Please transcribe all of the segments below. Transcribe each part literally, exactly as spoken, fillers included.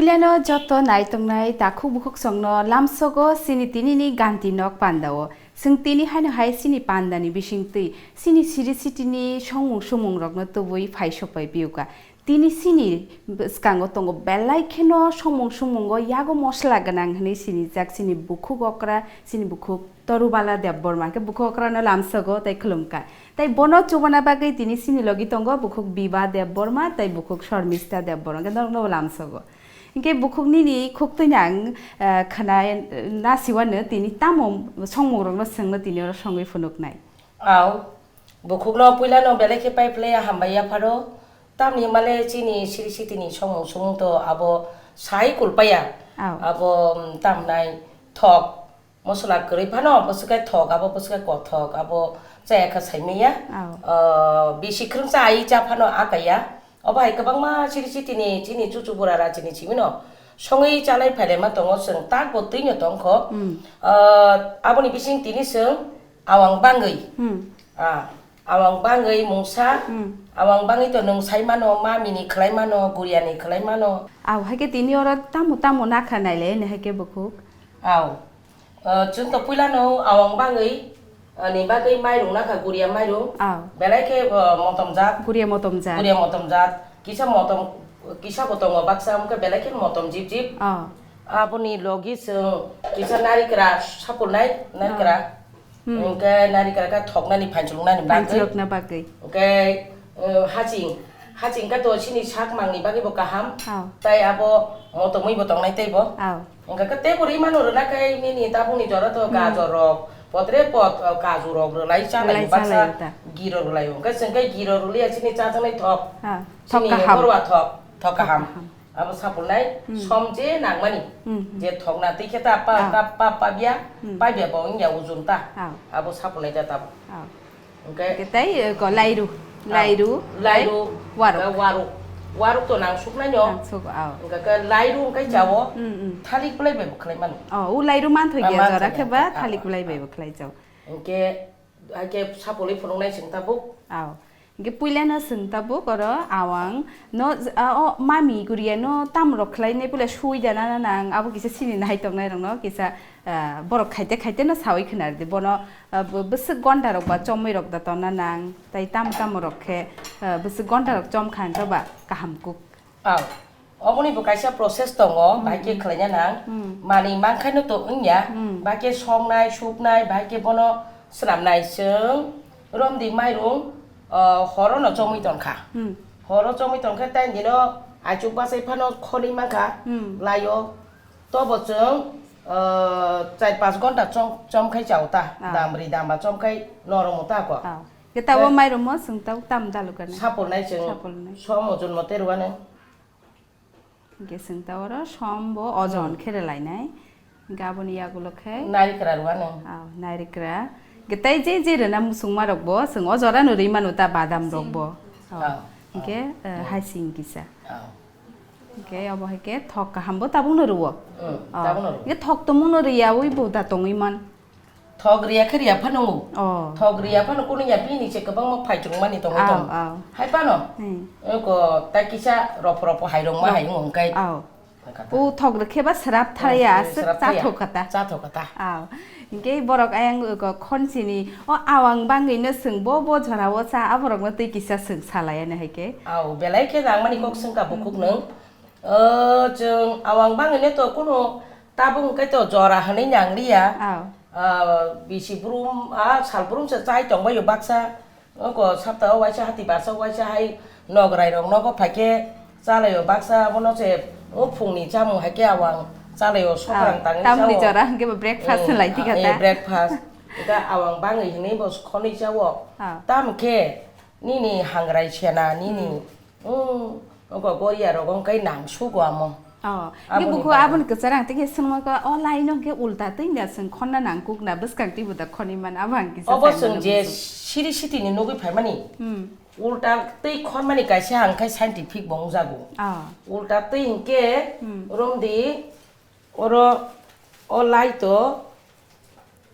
Puilano joto naitongnai takhuk bukhuk songno lamsogo chini tinini ganti nok pandao. Chwng tini haino hai chini pandani bisingtwi chini siri sitini songmung sumungrokno tubui phai sopai piuka. Tini chini bwskango tongo belai kheno songmung sumungo yago mosla gwnang hwnwi sinijak chini bukhuk okra, chini bukhuk Torubala Debbarma, hwnkhe bukhuk okrano lamsogo tei khulumkha. Tei bono chubana bagwi tini chini logi tongo bukhuk Biba Debbarma tei bukhuk Shormista Debbarma, hwnkhe norokno lamsogo. Hwnkhe bukhuk nini khuktwino ang, eh, khna nasiwano tini tamo songmungrokno swngno tini oro songwi phunuknai. Au, bukhukno puilano belai khe pai phlaiya hambai yapharo, tamni male chini siri sitini songmung sumung to abo sai kulpaya. Au. Abo, mm, tamnai thok. Mosola kwrwi phano bwswk khe thok, abo bwswk khe kothok, abo chaya khe saimanya. Au. Ah, bisi kwrwngsa ai cha phano akaya. Obo hai kwbangma siri sitini chini chuchu bura rachini simino songwi chanai phailaima tongo, chwng takbo twino tongkho. Hmm. Ah, aboni bising tini chwng awang bangwi. Hmm. Ah, awang bangwi mungsa, hmm, awang bangwi to nwng sai mano, mamini khlai mano, guriani khlai mano. Au, hai khe tini oro tamo tamo nakha nailai, hai khe bukhuk. Au. O, chwng to puilano awang bangwi, o, ni bagwi mairung nakha, guria mairung. Au. Belai khe, o, motom jat. Guria motom jat. Guria motom jat. Kisa motom, kisa bo tongo baksa, wngkhe belai khe motom jip jip. Au. Aboni logi chwng kisa narikra sapulnai, narikra. Au. Hmm. Hwnkhe narikra khe thoknani phanchuluknani bagwi. Phanchulukna bagwi. Hwnkhe, o, haching. Haching khe to chini sak mangni bagwi bo kaham. Au. Tai abo motomwi bo tongnai tei bo. Au. Hwnkhe khe tei bo rwi mano rwna khe nini tabukni jora to, hmm, gajor rok, potre pot, o, kaju rok rwlai chanai. Rwlai baksa chanai ta. Giro rwlai. Hwnkhe chwng khe giro rwliya chini chajaknai thok. Ha, chini thok kaham. Borwa thok, thok kaham. Thok kaham. Abo sapulnai, hmm, som je nangmani. Hmm, hmm. Je thokna twi khe ta pa, ah, ka pa, pa biya, hmm, pa biya bo wngya ujun ta. Ah. Abo sapulnai ta tabuk. Ah. Hwnkhe hwnkhe tei, eh, ko lairu, ah, lairu, lairu, tei waruk. Hwnkhe waruk. Waruk to nang suknai no. Nang suk, ah. Hwnkhe khe lairu hwnkhe, hmm, chao, hmm, hmm, thalik belai bai bo khlai mano. Oh, u lairu manthok ya, ah, jora khe ba, ah, thalik belai bai bo khlai chao. Hwnkhe, hakhe sapulwi phunuknai chwng tabuk. Au. Hwnkhe puilano chwng tabuk oro awang no, a, o mami guriya no tamrok khlainai puila sui da nana nang, abo kisa chini nai tongnai rokno kisa, a, borok khaite khaite no saui khna rwdi. Bono, a, bw-, bwswk gonda rok ba chomwi rok da tonna nang, tai tamo tamo rok khe, a, bwswk gonda rok chom kha hwnkhe ba kaham kuk. Au, oboni bo kaisa process tongo, hmm, bahai khe, hmm, khlaina nang. Hmm. Manwi mankhaino to wngya, hmm, bahai khe songnai, suknai, bahai khe bono swnamnai. Chwng romdi mairung, o, horo no chomwi tongkha. Hmm. Horo chomwi tongkhe tei dino aichuk bachai phano khonwi mankha, hmm, laio. Tobo chwng, o, char panch ghonta chom, chomkhai chao ta, ah, damri damba chomkhai norok ta ko. Ah. Khe tabo, eh, mairum mo chwng tabo tam dalukani. Sapulnai chwng. Sapulnai. Som ojon mote rwani. Hwnkhe chwng ta oro som bo ojon, hmm, khe rwlainai. Hwnkhe aboni yagulo khe narikra rwano. Aw, narikra. Hwnkhe tei je je rwna muchungma rok bo chwng o jora no rwi mano ta badam rok bo. Aw. Aw, hwnkhe, aw, eh, hmm, hasing kisa. Aw. Hwnkhe obo hai khe thok kaham bo tabuk no rwo. Hmm, aw, tabuk no rwo. Hwnkhe thok tongmung no rwyaui bo da tongwi man. Thok riya khe riya phano. Oh. Thok riya phano kunu ya bini se kwbangma phaichung mani tongwi tong. Aw, aw. Hai phano. Hmm. Eko tai kisa ropo ropo hai rong ma hai wng kai. Aw. Kata. O thok rwkhe ba srap thaya, oh, aswk srap thaya. Chathok kata. Chathok kata. Aw. Hingke borok ayang eko khonsini o awang bangwi no swng bo bo jora o cha aborok no twi kisa swng salai ani hai khe. Aw, belai khe nang mani kok swng ka bukhuk nung. O chwng awang bangwi no to kunu tabuk hwnkhe to jora hwnwi nang liya. Aw. Ah, bisi brum, ah, sal brum se chai tongbaio baksa. Oko sapta o waisa hati barsa o waisa hai nograi rok nogo phaikhe chalaio baksa abono se o phungni chamung haikhe awang chalaio sokrang tangwi tamni sao. Jora hwnkhe bo breakfast lai thika ta. Breakfast. Eka awang bangwi hwnwi bo khonwi chao. Ah. Tamkhe nini hangrai sena nini. Hmm. Oh, oko goria rok wngkai nang sugo amo. Oh, abo ni buku bagwi. Aboni kwchar ang tei swngma ka o lai no ke ulta tei na swng khonna nang kuk na bwskang tei buda khoni man abo ang kisa. Obo sai swng mano je busu. Siri siti ni nugui phaimani. Hmm. Ulta tei khonmani kaisa ang khai scientific bo wngjago. Oh. Ulta tei hingke hmm. Romdi oro o lai to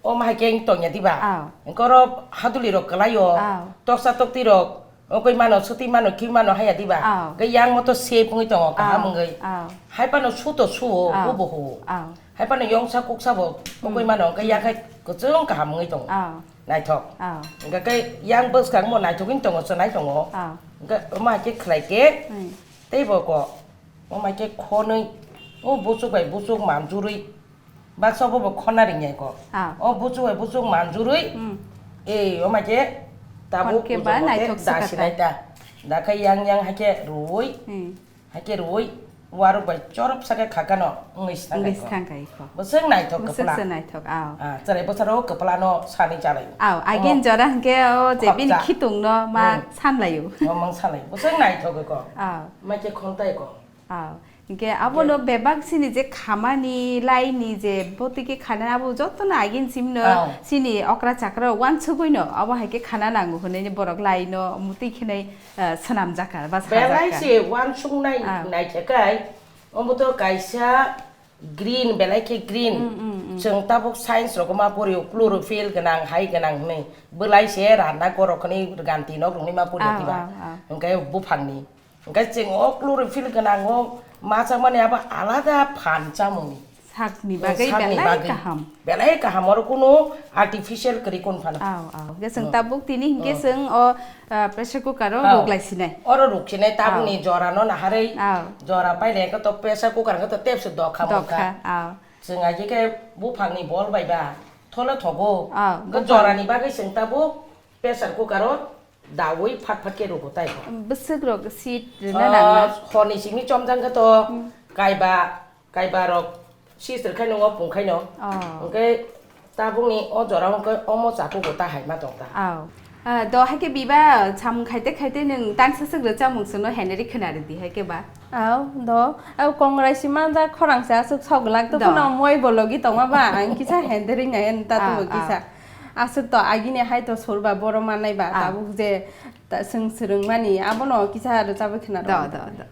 O ma hai khe wng tongya diba? Aw. Hwnkhe oro haduli rok kwlai o. Aw. Toksa tokti rok, Okoi mano, suti mano, ki mano haya diba? Aw. Ke yang mo to safe wngwi tongo, kaham wngwi. Aw. Hai pano su to suo, Aw. Hubo huo. Aw. Hai pano yongsa kuksa bo, okoi mano, ke yakhai kuchung kaham wngwi tongo. Aw. Naithok. Aw. Hingke ke yang bwskang mo naithok wngwi tongo, chwnai tongo. Aw. Hingke omo hai khe khlai khe, Hmm. Tei bo ko, omo hai khe khonwi, o buchuk bai buchuk manjurwi, baksa bo bo khona ringyai ko. Ah. O buchuk bai buchuk manjurwi, Hmm. Ei, omo hai khe tabuk Khon khe ba ujomo khe naithok da swkha sinai ta. Ta. Da khe yang yang hai khe rwui, Hmm. Hai khe rwui, waruk bai chorop sa khe khakano wngwi swkang Wngwi kai ko. Swkang kai ko. Bwswk naithok Bwswk kwpla. Se naithok, aw. Ah, chwrai bwsaro kwplano sanwi chalaio. Aw, Omo agin jora hwnkhe o je bini khokcha. Khitungno ma Hmm. Sanlaio. Omo wng sanlaio. Bwswk naithok ko. Aw. Ma khe khontai ko. Aw, hingke abono Hingke bebak sini je khamani laini je botike khana abo jotono agin simno Aw. Sini okra chakra wansugwino abo hai khe khana nango hwnwi borok laino muti khenai, eh, swnamjakha ba Belai sajakha. Se wansuknai Aw. Naikhe kai, omo to kaisa green, belai khe green. Mm, mm, mm. Chwng tabuk science rogo ma porio, chlorophyll gwnang, hai gwnang hwnwi. Belai se randa gorok hwnwi ganti nok rokni ma porio Aw, diba? Aw, aw. Hwnkhe buphangni. Hwnkhe chwng o chlorophyll gwnango ma chakmani abo alada phan chamungni. Sakni O bagwi sakni belai bagwi. Kaham. Belai kaham, oro kunu artificial kwrwi kun phano. Aw, aw. Hwnkhe chwng Oh. Tabuk tini hwnkhe Oh. Chwng o, ah, pressure cooker o Aw. Ruklai sinai. Oro ruksinai tabukni Aw. Jorano naharwi Aw. Jora pailai khe to pressure cooker khe to tepse dokha mungkha. Dokha, aw. Chwng aji khe buphangni bol bai ba thole thogo. Aw, Hwnkhe buphang. Jorani bagwi chwng tabuk pressure cooker o dawi phat phat khe rugo tai kho. Bwswk rok seat rwna Ah, nangna. Horni simi chomjang khe to Hmm. Kaiba, kaiba rok sis rwkhaino o pungkhaino. Oh. Hwnkhe tabukni o jora hwnkhe omo chakugo ta hai ma tong ta. Aw. Ah, do hai khe biba samung khaite khaite nwng tangsa swk rw chamung swngno heneri khwna rw di hai khe ba. Aw, do. Aw, kongrai si manja khorang se aswk sok glak to Do. Phano moi bo logi tongma ba ang kisa heneri nai ani ta Ah, to ah. Kisa. Aswk to agini hai to sorba boro manai ba Ah. Tabuk je ta swng swrwng mani abono kisa rw chabai khwna Do, rw. Do, do.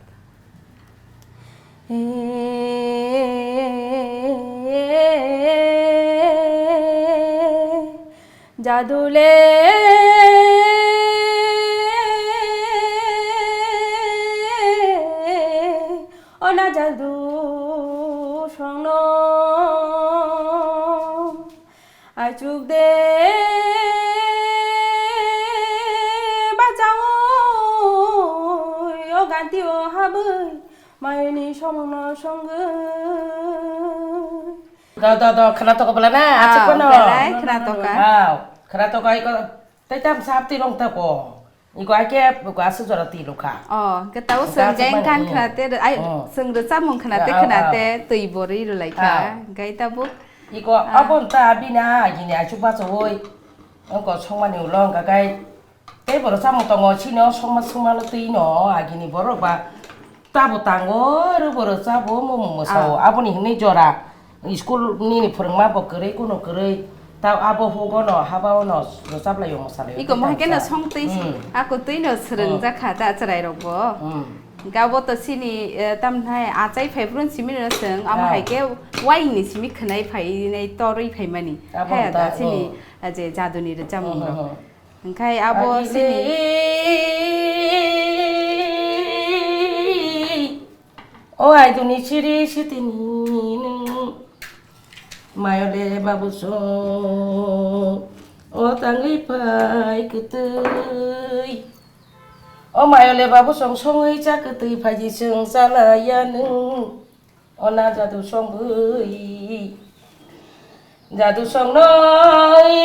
Jadu le ona jadu songno. Achuk de bachao o ganti o habwi mayuni somongno songwi. Do, do, do, khwna toko bwla na, achuk Ah, kono. Belai khwna toka. Aw, khwna toko ai ko, tei tam sap ti rong tako. Iko ake, iko aswk jora twi lukha. Oh, ke tabo Iko aswk swng jeng mani, kan mm. Khwna te, ai, Mm. Swng rwchapmung khwna te, Ah, khwna ah. Te, twi borwi rwlai kha. Ah. Gai tabuk. Iko Ah. Abon ta bina agini achuk bachawoi. Ongko songmani ulo ongka kai. Tei borok chamung tongo, sini o songma songma no twi no agini borok ba. Tabo tango, oro bo rwchabo, omo mwsao. Ah. Aboni hinwi jora school nini phwrwngma bo kwrwi, kuno kwrwi. Ta abo hugo no, haba o no rwchap laio, mwsa laio. Iko mohai khe no song twi, Hmm. Ako twi no swrwng Hmm. Jakha ta chwrai rok bo. Hmm. Gabo to sini, eh, tamthai achai phai phuru simi no swng, amo Ah. Hai khe waini simi khwnai phai nai torwi phai mani. Abo Haya ta, da sini, hmm. Eh, je jaduni rwchapmung Hmm, rok. Hmm, hmm. Hwnkhe abo Agini sini. O aiduni siri sitini nwng mayole babu song o tangwi phai kwtwi. O mayole babu song songwi cha kwtwi phaidi chwng chalaya nwng. Ona jadu song bwrwi. Jadu song noi.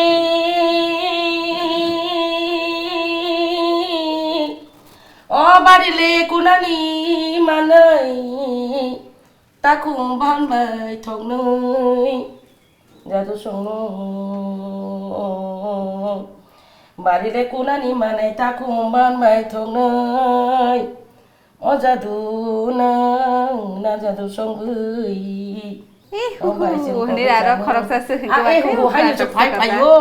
O bari le kunani manai. Takhum ban bai thoknoi. Jadu song noi. Bari le kunani manai takhum ban bai thoknoi. O jadu nang na jadu song bwrwi. Eh, O bai hu, sing hu, ko hwnwi bai aro chang khoroksa se hwnkhe Ah, ba eh, hu, hu, kheno hai khoroksa se phai khoroksa. Phaio.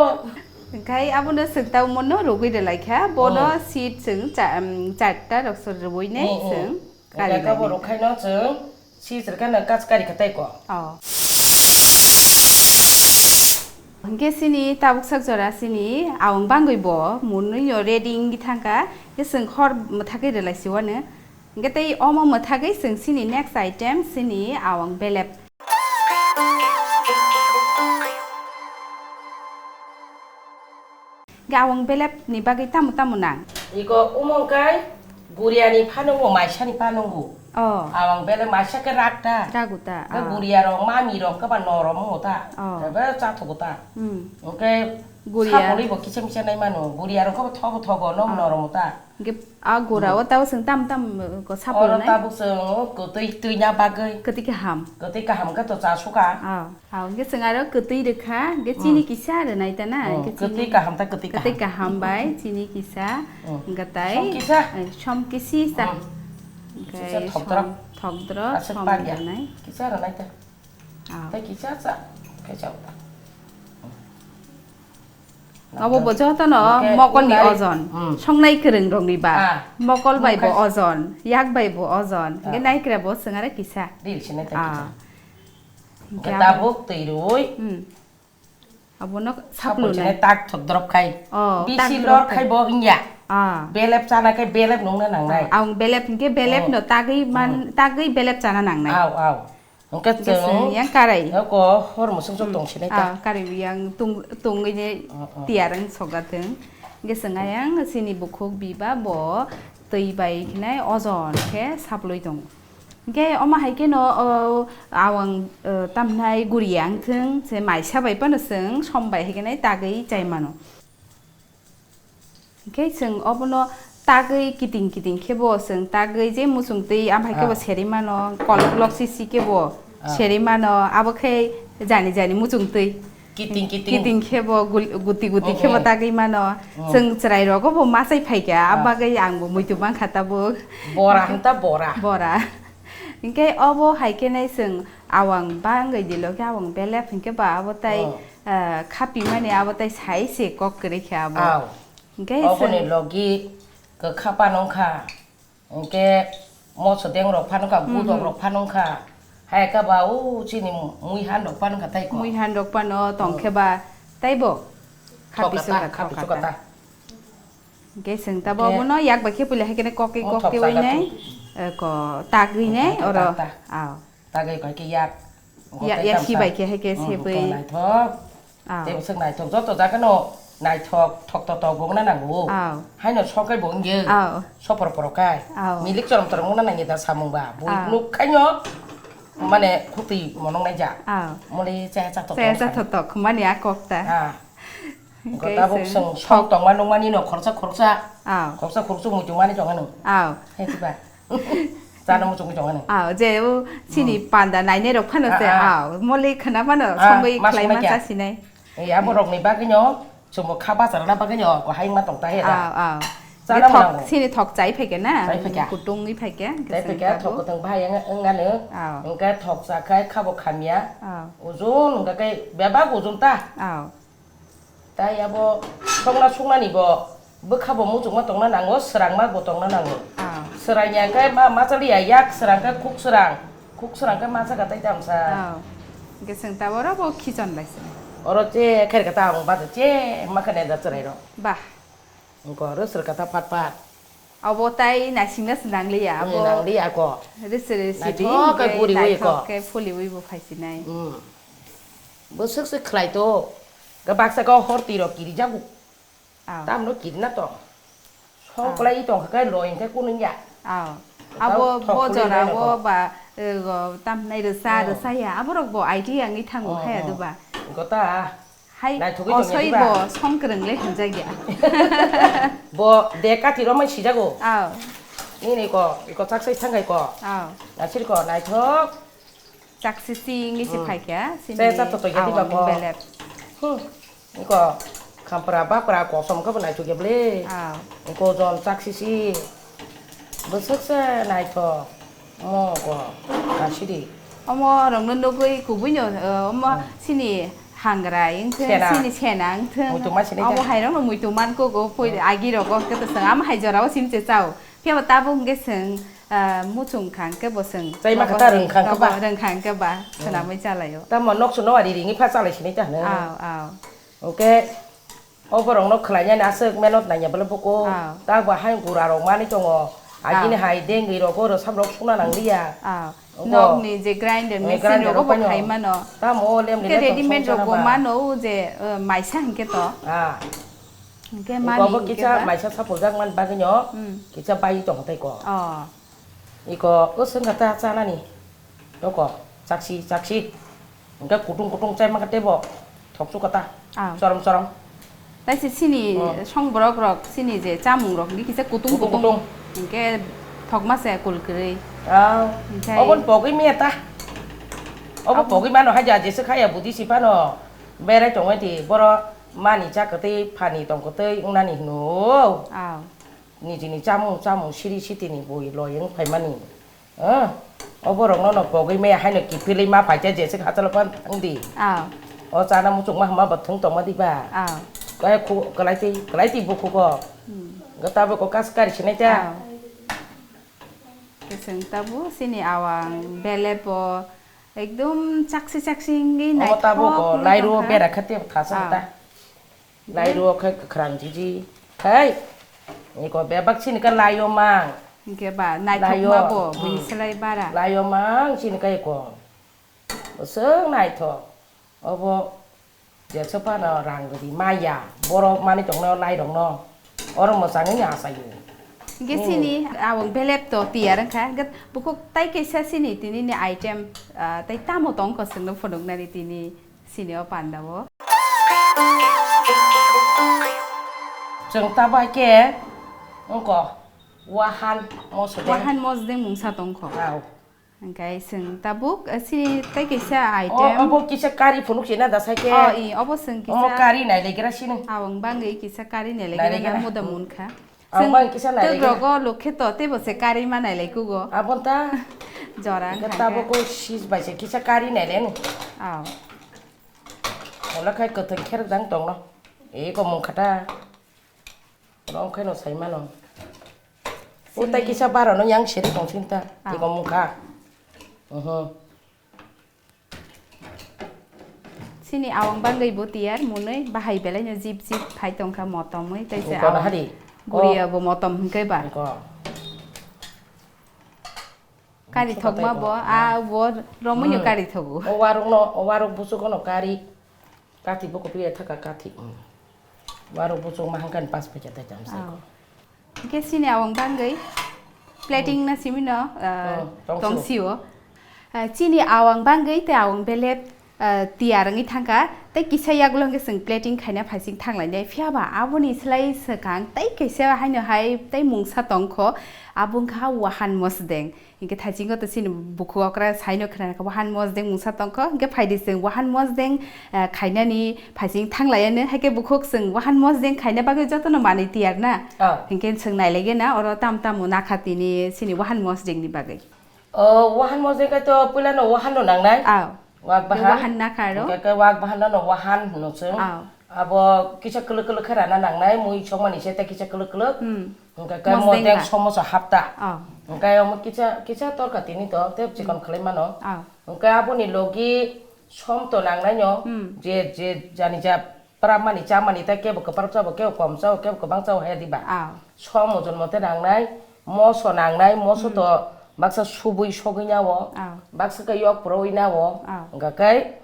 Hwnkhe abono swk tau mono rwgwi rwlai kha, bono Oh. Seat chwng cha-, um, charta rok se rwui nai Oh, oh. Chwng Hwnkhe kari kabo lainai. Rwkhaino chwng seat rwkhaino kach kari kha tei ko. Oh. Hwnkhe chini tabuk sak jora chini awang bangwi bo munwi no ready wngwi thangkha. Hwnkhe chwng hor mwthagwi rwlai si wano. Hwnkhe tei omo mwthagwi chwng chini next item chini awang belep. Hwnkhe awang belep ni bagwi tamo tamo nang? Iko umong kai guriani phanungo, maisani phanungo. Oh. Awang belep maisa ke rakta. Raguta, Ke ah. Guria rok, mami rok ke ba norom mo ta. Oh. Ke ba chathugo ta. Hmm. Oke Guria. Sapoli bo kisa misa nai mano. Guria rok ke ba thobo thobo, no Ah. Norom mo ta. Hwnkhe a gura o tabo chwng tam tam ko saplo Oro nai? Tabuk chwng kwtwi twina bagwi. Kwtwi kaham. Kwtwi kaham khe to cha suka. Ah, ah, hwnkhe chwng aro kwtwi rwkha, hwnkhe chini Hmm. kisa rwnai ta na, Hmm, hwnkhe kwtwi chini kaham ta kwtwi kwtwi kaham. Kaham bai chini kisa, Hmm. Hwnkhe tai, Som kisa. Eh, som kisi ta. Hmm. Hwnkhe Kisa som thokdrop. Thokdrop, Aswk som bagya. Rwnai. Kisa rwnai ta. Ah. Tai kisa cha, kisa cha. Abo bo jotono Hwnkhe mokolni nai- ojon. Hmm. Songnai kwrwng rokni ba. Ah. Mokol bai bo Mokol- ojon, yak bai bo ojon. Hwnkhe Ah. Naikra bo chwng aro kisa. Ril sinai ta Ah. Kisa. Hwnkhe Hwnkhe abo- tabuk twi rwi. Hmm. Abono Sapo saplo sinai nai. Tak thok drop khai. Oh, Bisi tak lor drop khai khai. Bo wngya. Ah. Belep chana khai belep nungna nangnai. Ah, ang belep hwnkhe belep Oh. No tagwi man, Hmm. Tagwi belep chana nangnai. Aw, aw. Hwnkhe Hwnkhe chwng chwng yang karai. Eko hor musuk sok Hmm. Tong sinai ta. Ah, karai yang tung, tungwi ne Oh, oh. Tiyar wng soga thwng. Hwnkhe chwng ayang chini bukhuk biba bo twi bai khnai ojon khe saplwi tongo. Hwnkhe omo hai kheno, o, awang, o, tamnai guriya wng thwng, se maisa bai phano chwng som bai hai khe nai tagwi chai mano. Hwnkhe chwng obono tagwi kiting kiting khe bo chwng tagwi je muchung twi amhai khe bo Ah. Serwi mano, kolok lok sisi khe bo Ah. Serwi mano, abo khe jani jani muchung twi. Kiting kiting. Kiting khe bo gul-, guti guti khe bo Mm-mm. Tagwi mano. Mm. Chwng chwrai rogo bo ma chai phai kha, Ah. Abagwi ang bo muitu mang kha tabuk. Bora hwn ta bora. Bora. Hwnkhe obo hai khe nai chwng awang bangwi dilo khe awang belep hwnkhe ba abo tai, Oh. Ah, khapi mani abo tai sai se kok kwrwi khe abo. Aw. Hwnkhe Oboni chwng logi kwkha panong kha. Hwnkhe moso deng rok phano kha, Hmm, gudok hmm. Rok phano kha. Hai khe ba o chini mui han rok phano kha tai ko. Mui han rok phano tong khe ba tai bo. Khapi Thok kata, suka, khapi thok suka kata. Ta. Hwnkhe chwng ta Hwnkhe bo no yak bai khe puila hai khe kokwi Oh, kokwi thok wi chaka nai. Thok. Eh, ko tagwi nai Thok oro. Kata. Aw. Tagwi koi khe yak. Ya, gotai ya, tamsa. Khibai khe hai khe Hmm, sebwi. Gotai naithok. Aw. Tei bwswk naithok, joto jaga no naithok, thok to tok bo wngna nango. Aw. Haino sokai bo wngya. Aw. Sopor poro kai. Aw. Milik chorom chorom wngna nangya da samung ba. Bui Aw. Nuk khaino mane khutui monong nai ja. Aw. Mole chaya chathok Chaya chathok tok mani a kok ta. Ah. Hwnkhe Tabuk chwng chwng sok tongma nungmani no khoroksa khoroksa. Aw. Khoroksa khoroksa muitu mani tonga nung. Aw. Hai tiba. Chana muchungwi tonga nung. Aw, je o chini Hmm. Panda nainai rok phano se, Ah, ah. Aw, mole khna phano Ah, songwi ma khlai songna ma kya? Chasinai. Eh, abo rok ni bagwi no, chwngbo kha bachar na bagwi no, ko hai ma tong ta he da. Aw, aw. Chana Hwnkhe thok, mwnango. Chini thok chai phaikha na? Chai phaikha. Kutungwi phaikha, hwnkhe Chai chwng phaikha, tabuk. Thok kutungwi bahai wng-, wngano. Aw. Hwnkhe thok chakhai khabo khamya. Aw. Ujun, hwnkhe khe bebak ujun ta. Aw. Tai abo songna suknani bo bwkha bo muchungma tongna nango, swrangma bo tongna nango. Ah. Swrangya khe ma, machaliya yak swrang khe khuk swrang, khuk swrang khe machaka tai tamsa. Ah. Hwnkhe chwng taboro bo khichon bai se. Oro che khairkha ta ang bada che ma khe neda chwrai rok. Bah. Hwnkhe oro swrwkha ta phat phat. Abo tai naisingna se nangliya, Hmm, abo nangliya ko. Risi risi Naithok di, khe hwnkhe guriwi ko. Naithok khe pholiwi bo phaisinai. Hmm. Bwswk se khlai to, ga baksa ga hor twi rok kiri jago. Aw. Tamno kiri na to. Song Aw. Kwlai tong kha kai loi khe kunung ya. Aw. Tao Abo thok bo khulwi jora nai o nokho. Ba, eh, go, tam nai rwsa, Oh. Rwsa ya. Abo rok bo idea wngwi thango Oh, khaya oh. Duba. Gota. Hai, Naithogwi tongya osoi diba? Bo songkwrwng le hwnjakya. Bo de kathi romai sijago. Aw. Nini ko, iko chaksai thangkai ko. Aw. Nasir ko, naithok. Chaksisi wngwi se Hmm. Phaikha, sini Chaya chathok tongya diba awang ko. Belep. Hmm. Iko khampra bapra kosom khe bo naithokya ble. Aw. Iko jon chaksisi. Bwswk se naithok. Mo ko. Nasidi. Omo rokno nugwi kubuino, eh, omo Hmm. Sini hangrai wngthung, Sena. Sini sena wngthung. Muitu ma sinai Omo kha. Hai rokno muitu man kugo, poi Hmm. Agi rogo khe to chwng ama hai jorao simse chao. Phiya bo tabuk hwnkhe chwng, ah, muchung kha hwnkhe bo chwng Chai ma kha ta rwng kha hwnkhe ba. Rwng kha hwnkhe ba, Hmm. Swnamwi chalaio. Tamo nok suno ari ringwi pha chalai sinai ta hwno. Aw, aw. Hwnkhe o borokno khwlainani aswk mehnat nangya bwle buko. Ah. Tabo hai gura rok manwi tongo. Ah. Agini hai dengwi rok oro samrok sukna nangliya. Ah. Abo nokni je grinder, eh, machine grinder rok rok bo paino khai mano. Tamo o lem hwnkhe lem tong readymade song rok bo sana ba. Mano o je, eh, maisa hwnkhe to. Ah. Hwnkhe hwnkhe mani obo hwnkhe kisa ba? Maisa sapuljak man bagwino, hmm, kisa bai tong tei ko. Oh. Iko o swngkha ta chanani. Toko, chaksi, chaksi. Hwnkhe kutung kutung chai mankha teibo. Thoksu kata. Ah. Chorom chorom. Taise sini, oh, song borok rok, sini je chamung rok ni kisa kutung kutung kutung kutung. Hwnkhe thokma se kul kwrwi. Ah. Hwnkhe obon pogwi maya ta. Obo abo pogwi mano haja jese khaya budi si phano. Berai tongwi di boro mani cha kwtwi phani tong kwtwi wngnani hino. Ah. Nijini chamung, chamung siri sitini bui loi wng phaimani. Ah, o borokno no pogwi maya haino kiphilwi ma paikha jeswk hachalo phano thangdi. Ah. O chana muchungma hwnba bo thwng tongma diba? Ah. Kaya khu-, kwlai twi, kwlai twi bukhugo. Hmm. Gata bo ko kas kari sinai ta. Ah. Keseng tabu sini awang belepo ekdom chaksi chaksi wngwi. Omo naithok tabuk o wngwi lairu tongkha. Bera kha tei thasa. Ah. Ta. Lairu o khe kwkhrang jiji. Hai. Iko bebak sini ka laio mang. Hingke ba, naithok laio, ma bo, hmm, bini selai bara. Laio mang sini ka iko. Bwswk naithok. Obo jesa phano rang rwdi maya. Borok manwi tongno lairokno. Oro mwchangwi achaio. Hingke hmm, sini awang belep to tiyar wngkha. Hingke bukhuk tai kaisa sini tini ni item, ah, tai tamo tongkho chwngno phunuknani tini. Sini o panda o. Chwng ta bai khe wngkho wahan mosodeng. Wahan mosodeng mungsa tongkho. Wow. Hingkai chwng tabuk, eh, sini tei kaisa item. O, obo kisa kari phunuk sina da sai khe. O, i, obo chwng kisa. Omo kari nai legra sini. Awang bangwi kisa kari nai legra. Nai legra. Muda munkha. Ang chwng bang kisa nai twk legra. Rogo lukhe to teibo se kari ma nai lai kugo. Abon ta. Jora hingke wngkha tabuk khe. O sis bai se kisa kari nai le. Aw. Ola khai kwthwng kherok jang tongno. Eko mungkha ta. Rong khaino sai mano. Utai sini kisa barono yang seri tong sinta. Ah. Eko mungkha. Oho. Sini awang bangwi bo tiyar munwi bahai belai no jip jip phai tongkha motomwi tei se. Eko awang hari. Guriya bo motom hingke ba. Eko. Kari thokma bo, ah, bo romwi no kari thogo. O warok no, o warok busugo no kari. Kathi bo kopri thaka kathi. Warok busuk ma hangkan pas pacha ta jam sai ko. Hingke sini awang bangwi plating na simi no, ah, tong sio. Ah, chini awang bangwi tei awang belep, ah, tiyar wngwi thangkha, tei kisa yagulo hwnkhe chwng plating khaina phaising thanglainai, phiya ba aboni slai swkang tei kaisa haino hai tei mungsa tongkho, abo wngkha wahan mosdeng. Hingke thaisingo to chini bukhu okra saino khna kha, wahan mosdeng mungsa tongkho, hingke phaidi chwng wahan mosdeng, ah, khainani phaising thanglaiano, haike bukhuk chwng wahan mosdeng khaina bagwi jotono manwi tiyar na. Ah. Hingke chwng nailaigena oro tam tamo nakha tini chini wahan mosdengni bagwi. O, wahan mosdeng khe to puilano wahan no nangnai. Aw. Wak bahan. Wahan nakha aro. Hingke khe wak bahan no wahan hino chwng. Aw. Abo kisa kwlwk kwlwk khe rana nangnai, mui songmani se tei kisa kwlwk kwlwk. Hmm. Hingke khe mosdeng mosdeng ba? Somoso hapta. Aw. Hingke omo kisa, kisa torka tini to, tei chikon khlai mano. Aw. Hingke aboni logi som to nangnai no, hmm, je, je jani ja Pramani chamani tei kebo kwpar chao, kebo kom chao, kebo kwbang chao haya diba? Ah. Som ojon mote nangnai, moso nangnai, moso to baksa subui sogwi nao, ah, baksa khe yok porowi nao. Ah. Hwnkha khe,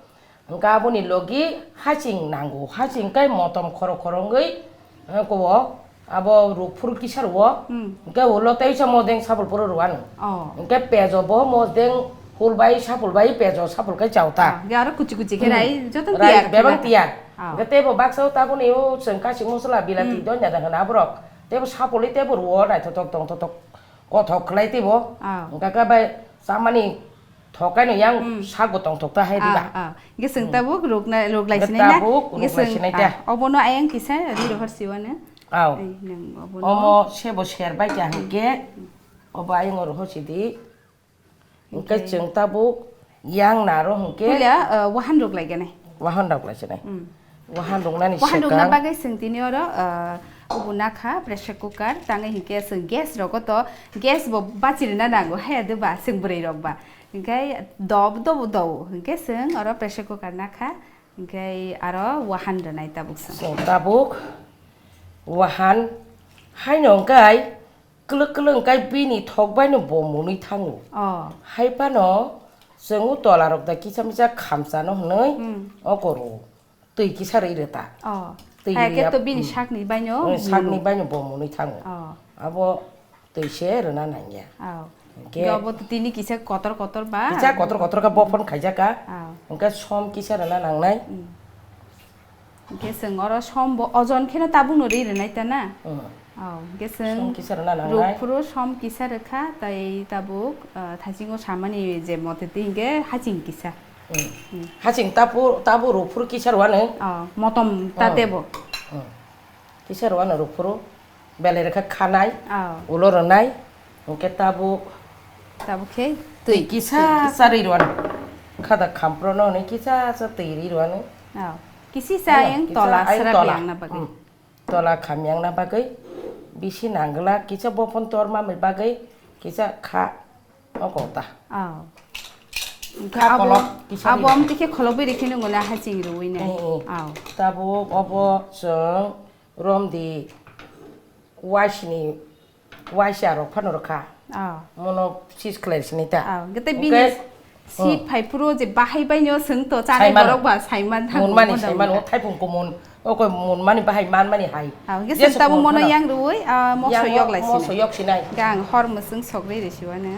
hwnkha aboni logi haching nango, haching khe motom khoro khoro wngwi, eh, ko Abo rukphuru kisa rwo, hmm, hwnkhe ulo teisa modeng sapul phuru rwanu. Oh. Hwnkhe pejo bo modeng hul bai sapul bai pejo sapul khai chao ta. Oh, hwnkhe aro kuchi kuchi khe rai, hmm, joto rai, tiyar bebak khe tiyar. Oh. Hwnkhe teibo baksa o taboni o chwng kasing mosola bilati, hmm, donya da hwna aborok. Teibo sapulwi teibo rwo naithotok tongthotok kothok khlai teibo. Oh. Hwnkhe khe bai chamani Thokaino yang, hmm, sak bo tongthok ta hai diba? Ah, ah. Hwnkhe chwng, hmm, tabuk rukna, ruklai sinai na? Tabuk hwnkhe ruklai chwng, sinai ta. Ah, obono ayang kisa ri rohor siwano. Aw. Ai, nang obono. Omo sebo ser bai kha hwnkhe, hmm, obo ayang rohor sidi. Hwnkhe, hwnkhe chwng tabuk yang naro hwnkhe. Puila, ah, wahan ruklai gane. Wahan ruklai sinai. Hmm. Wahan ruknani wahan rukna swkang bagwi chwng tini oro, ah, ubu nakha pressure cooker, tangwi hinkhe chwng gas rogo to gas bo bachirina nango, haya de ba chwng bwrwi rok ba. Hinkhe dob dob do, hinkhe chwng oro pressure cooker nakha, Hwnkhe aro wahan rwnai tabuk chwng. Chwng tabuk wahan haino hwnkhe kwlwk kwlwk hwnkhe bini thok baino bo mwnwi thango. Oh. Hai phano chwng o tola rok da kisa misa khamchano hwnwi Hmm. oko rwo. Twi kisa rwi rwta. Oh. Twi Hai khe rwya, to bini hmm. sakni baino Hmm, sakni mwnwi. baino bo mwnwi thango. Oh. Abo twi se rwna nangya. Oh. Hwnkhe Hwnkhe abo to tini kisa kotor kotor ba? Kisa kotor kotor khe bophon khaijak ka. Oh. Hwnkhe som kisa rwna nangnai. Hmm. Hwnkhe chwng oro som bo ojon kheno tabukno ri rwnai ta na? Hmm. Oh, hwnkhe chwng Som kisa rwna nangnai. rukphuru som kisa rwkha, tai tabuk, ah, thaisingo samani je mote twi hwnkhe haching kisa. Hmm. Hmm. Haching tabu, tabu rukphuru kisa rwano. Oh, motom ta Hmm. tebo. Hmm. Kisa rwano rukphuru. Belai rwkha khanai, Oh. ulo rwnai, hwnkhe tabuk Tabuk khe twi twi. kisa sa rwi rwano. Khada khamprono hwnwi kisa sa twi rwi rwano. Oh. Kisi sa Ano, yang kisa tola ayang sra tola. biang na bagwi. Hmm. Tola kham yang na bagwi. Bisi nangla kisa bophon tor mamwi bagwi kisa kha. Oko ta. Oh. Kha Abo, kolok kisa abo rwi. Am tikhe kholobwi rikhe nungula haching rwi nai. Eh, eh. Oh. Tabuk obo chwng romdi waisini waisa rok phano rwkha. Oh. Mono sis khlai sini ta. Oh. Gete Hwnkhe, bini seat hmm. phai phuru je bahai baino chwng to chanai Saiman. borok ba saiman thango Munmani mono saiman wngkha. o thaipung kumun. Oko munmani bahai manmani hai. Ah, hwnkhe Jesu chwng tabuk mono kumun yang rwui, ah, moso phano. Yang yok lai moso sini. yok sinai. Hwnkhe ang hor mwswng sogri rw siwano.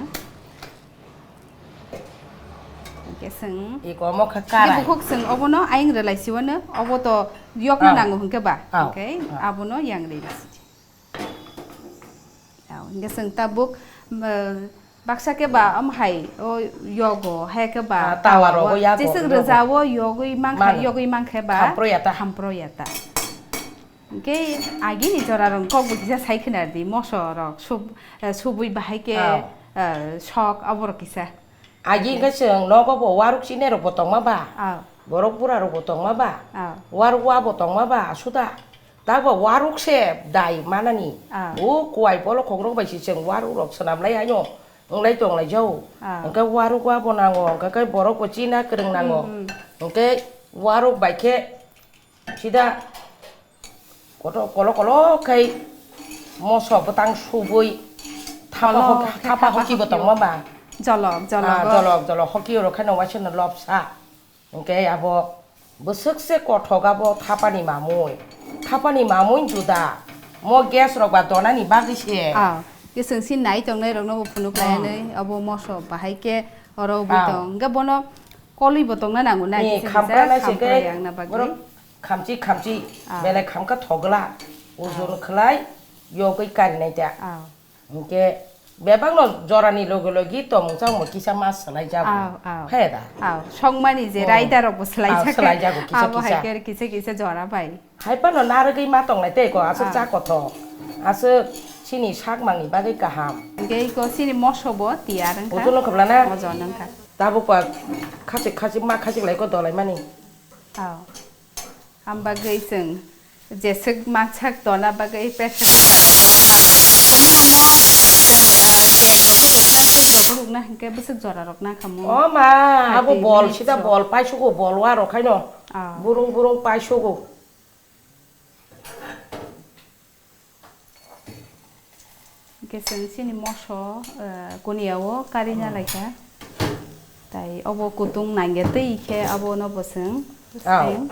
Hwnkhe chwng. Iko omo khe Hwnkhe karai. bukhuk chwng obono ayang rw lai siwano. Obo to yokna Ah. nango hwnkhe ba. Ah. Hwnkhe Ah. abono yang rw lai sini. Ah, hwnkhe chwng tabuk, ah, Baksa khe ba, omo hai, o yogo, hai khe ba, Ah, tawa rogo, o, yago, jeswk yogo. rwjao, yogwi mankha, Mano. yogwi mankhe ba, Hamproya ta. hamproya ta. Hwnkhe agini jorarok kokbo kisa sai khwna di, moso rok sub-, eh, subui bahai khe, Ah. eh, sok, aborok kisa. Agi hwnkhe chwng nogo bo waruk chinai rokbo tongma ba, Ah. borok bura rokbo tongma ba, Ah. waruk wa bo tongma ba, asuda. Takbo waruk se dai manani. Ah. O kuai bolokhok rok bai se chwng waruk rok swnam lai haino. Wnglai tong lai jao. Ah. Hwnkhe waruk wa bo nango, hwnkhe khe borok bo china kwrwng nango. Hmm, hmm. Hwnkhe waruk bai khe sida koto kolo kolo khai moso bwtang subui thapa Kolo hok-, khai thapa thapa hoki bo hoki tongma o. ba. Jolok, jolok Ah, o. jolok, jolok hoki rok khai no waisa no lobsa. Hwnkhe abo bwswk se kothok abo thapani mamui. Thapani mamui juda. Mo gas rok ba donani bagwi se. Ah, khe chwng si nai tongnai rokno bo phunuk Oh. lainai, abo moso bahai khe oro wi Ah. tong. Hwnkhe bono kolwi bo tongna nango na, Ni kisa kisa khamprana se khamproi khe ang na bagwi. borok khamchi khamchi Ah. belai khamkha thogla. Ojon Ah. khlai yogwi karinai ta. Ah. Hwnkhe bebakno jorani logi logi tongmung chamung kisa ma swlai jago. Aw, aw. He da? Aw, songmani je Oh. raida rokbo swlai Aw, jago. swlai jago kisa Abo hai kisa. khe kisa kisa jora bai. Hai phano narwgwi ma tonglai tei ko, aswk Aw. cha kothok. Aswk chini sakmangni bagwi kaham. Hwnkhe iko chini moso bo tiyar wngkha. Ujuno khobla na? Ojon wngkha. Tabuk ba khachik khachik ma khachik lai ko dolai mani. Aw. Am bagwi chwng jeswk mangsak dona bagwi pressure cooker rok ba omo omo chwng, ah, cake rokbo rwkha, cake rokbo rwkna hinkhe bwswk jora rok nangkha mo. O ma, abo Thirty bol minutes sida rok. bol paisugo, bol wa rok haino. Ah. Burung burung paisugo. Hwnkhe chwng chini moso, eh, kuniya o karina Oh. laikha. Tai obo kutung nangya twi khe abono bo chwng Oh. seng.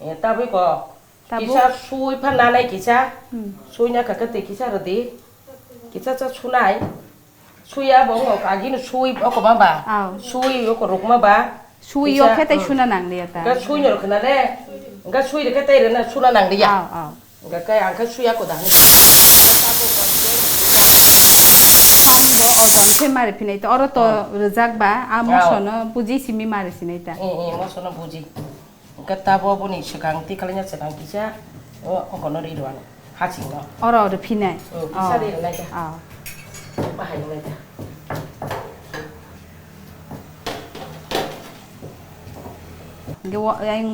Eh, tabwi ko. Tabuk. Kisa sui pha nanai kisa. Hmm. Sui na kaka twi kisa rwdi. Kisa cha sunai. Suya bo wngok agini sui oko ma ba. Aw. Sui oko rukma ba. Sui Kisa, o khe tai hmm. suna nang liya ta. Ga sui nyor khna le. Ga sui re khe tai rena suna nang liya. Aw, aw. Ga kai ang khe suya ko da ni. Som bo ojon khe mari phinai to. Oro to Oh. rwjak ba, a Aw. moso no buji simi mari sinai ta. Eh, eh, moso no buji. Hwnkhe tabuk boni swkang twi khlaina swkang kisa o ongkono ri rwano, hachingno. Oro rw phinai? Oh, kisa Oh. ri rwnai khe. Oh. Bahai wngnai khe. Hwnkhe o ayang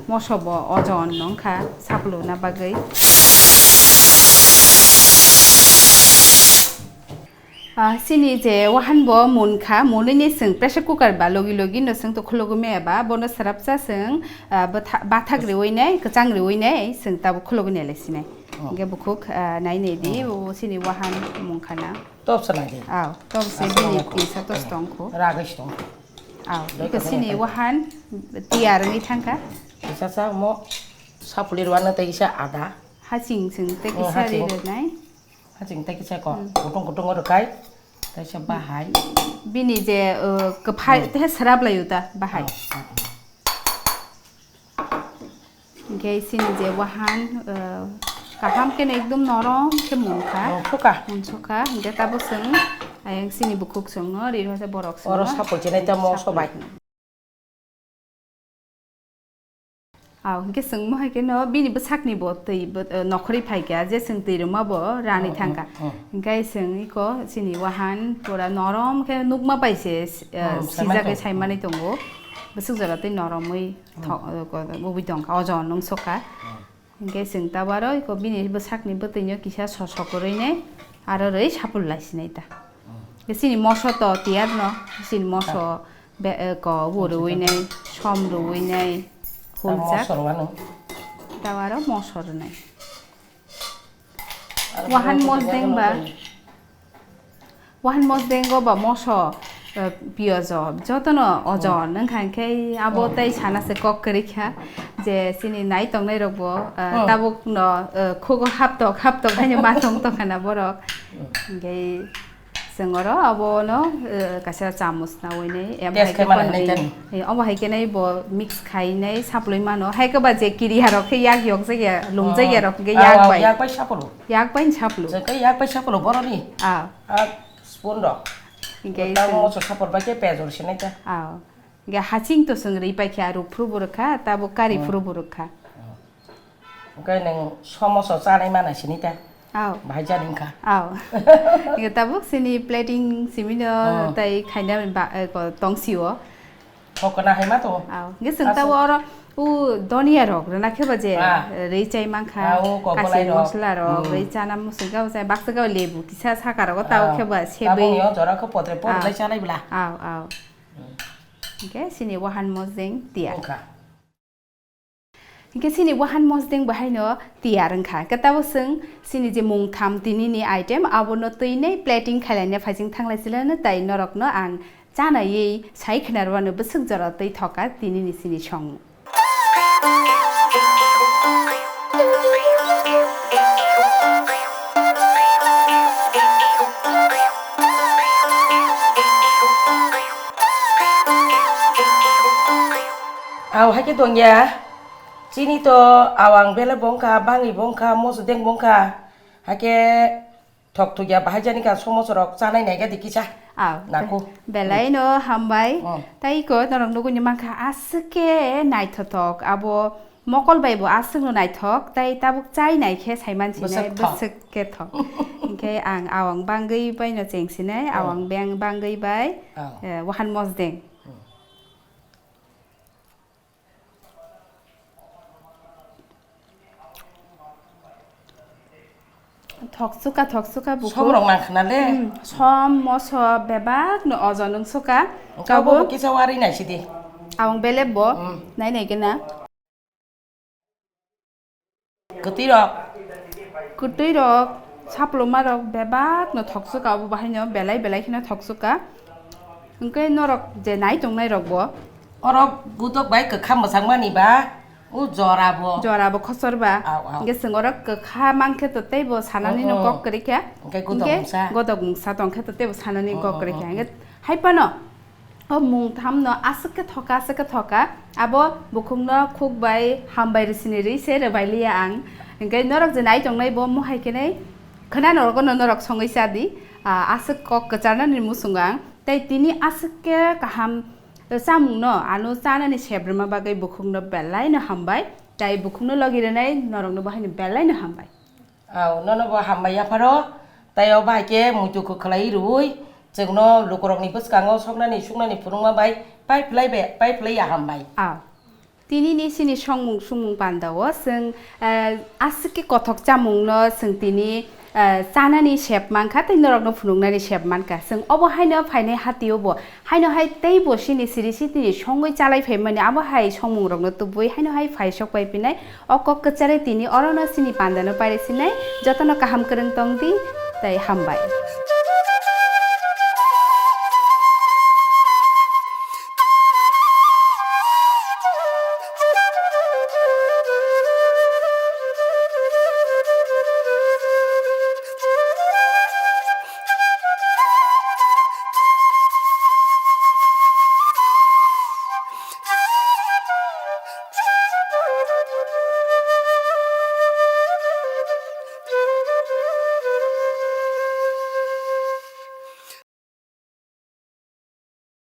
moso bo ojon wngkha sapluna bagwi. Ah, chini je wahan bo munkha, munini chwng pressure cooker ba logi logi no chwng to khulugwi maya ba, bono srapsa chwng, ah, bwtha-, bathak riwi nai, kwchang riwi nai, chwng tabo khulugwi nai lai sinai. Oh. Hingke bukhuk, ah, nai nai di, oh, o chini wahan munkha na. Top se nai di. Aw, top se bini tisa tos tongkho. Ragwi se tongkho. Aw, iko chini wahan tiyar wngwi thangkha. Kisa sa mo sapuli rwano tei kisa ada. Haching chwng tei kisa ri rwnai. Haching tei kisa ko kutung kutung rwkai. Tei sa bahai. Bini je, uh, kwphai tei srap lai uta bahai. Hingke chini je wahan, uh, kaham khe ekdom norom khe munkha. Munsukha. Munsukha. Hingke tabo chwng ayang chini bukhuk chwngno ri rwsa borok chwngno. Oro sapul chinai tamo sobai. Aw, hingke chwng mohai khe no bini bwsakni bo twi bo, eh, nokhorwi phaikha, je chwng twi rwma bo rani thangkha. Hingke chwng iko chini wahan pura norom khe nukma bai se, eh, sijak khe saimanwi tongo. Bwswk jora tei noromwi thok, eh, ko-, ubui tongkha, ojon wngsukha. Hingke chwng tabaro iko bini bwsakni bwtwino kisa sosok kwrwinai aro rwi sapul lai sinai ta. Chini moso to tiyar no, chini moso be, eh, ko bo rwinai, som rwinai, huljak. Tabaro moso rwnai. Wahan mosdeng ba. Wahan mosdengo ba moso, eh, piyojo, jotono ojon wngkha, hingkhe abo tei sana se kok kwrwi kha je chini nai tongnai rokbo, eh, tabukno, eh, khugo haptok haptok haino ma tong tongkha na borok. Hingkhe chwng oro abono, eh, kaisa chamus naui nai, em hai khe obo hai khe nai bo mix khai nai saplui mano, hai khe ba je kiriya rok khe yak yok jakya, lum jakya rok hingkhe yak bai. Yak bai saplo. Yak bai saplo. Chwng khe yak bai saplo boroni. Ah. Ah, spoon rok. Hingke tamo chwng moso sapor bai khe pejor sinai ta. Aw. Hingke haching to chwng rwi pai khe, ah, ruk phuru bo rwkha, tabo kari phuru bo rwkha. Hingke nwng somoso chanai mana sinai ta. Aw. Bahai jani wngkha. Aw. Hingke tabuk chini plating simi no tei khaina ba, eh, ko tong sio. Thokna hai ma tongo. Aw, hingke chwng tabuk oro u donia rok rwna khe ba je rwi chai mankha, kachi mosla rok rwi chana muchung khe baksa khe lebu kisa saka rogo tabuk khe ba sebwi. Tabuk yo jora khe potre por lai chanai bla. Aw, aw. Hingke chini wahan mosdeng tiyar. Hingke chini wahan mosdeng bo haino tiyar wngkha. Hingke tabuk chwng chini je mung tham tinini item abono twi nei plating khailai ne phaising thanglai silano tai norokno ang chanaiwi sai khwnarwano bwswk jora twi thoka tinini chini songmung. Aw, hai khe tongya. Chini to awang bele bongkha, bangwi bongkha, mosodeng bongkha. Hai khe Thok thok ya bahai jani ka somoso rok chanai nai gadi kisa. Aw, naku. Belai no hambai. Mm. Tai ko norok nugui ni mankha aswk khe naithothok abo mokol bai bo aswk no naithok tai tabuk chai nai khe saiman sinai bwswk thok. Bwswk khe thok. Hingkhe ang awang bangwi bai no cheng sinai, aw, awang beng bangwi bai, aw, eh, wahan mosdeng. Mm. Thok suka, thok suka buku. Som rok nang khna le. Hmm, som, moso, bebak no ojo nung suka. Kabo kisa wari nai sidi. Awang belep bo, hmm, nai nai kena. Kwtwi rok. Kwtwi rok, sapluma rok bebak no thok suka, obo bahai no belai belai kheno thok suka. Hwnkhe norok je nai tongnai rok bo. Oro gutok bai kwkham mwchangmani ba, o jora bo. Jora bo khosor ba. Aw, aw. Hwnkhe chwng oro kwkha mankhe to teibo sanani no kok kwrwi kha. Hwnkhe godok mungsa. Hwnkhe godok mungsa tongkhe to teibo sanani kok kwrwi kha. Hwnkhe hai phano o mungtham no aswk khe thoka, aswk khe thoka. Abo bukhuk no khuk bai hambai rwsini rwi se rwbai liya ang. Hwnkhe norok je nai tongnai bo mohai khe nai khwna norok no norok songwi cha di. Ah, aswk kok kwcharnani muchungo ang. Tei tini aswk khe kaham chamungno ano chanani sebrwma bagwi bukhukno belaino hambai, tei bukhukno logi rwnai norokno bo haino belaino hambai. Aw, nono bo hambai yapharo, tei o bai khe muitu kwkhlai rwui chwngno lukurokni bwskango soknani suknani phunukma bai pai phlai be, pai phlai ya hambai. Aw. Tini ni sini songmung sumung panda o chwng, eh, aswk khe kothok chamung no chwng tini, ah, chanani sep mankha tei norokno phunuknani sep mankha. Chwng obo haino phainai hatio bo haino hai teibo chini siri sitini songwi chalai phaimani abo hai songmungrokno tubui haino hai phaisok pai pinai. O kok kwchari tini orono chini pandano pairisinai. Jotono kaham kwrwng tongdi tei hambai.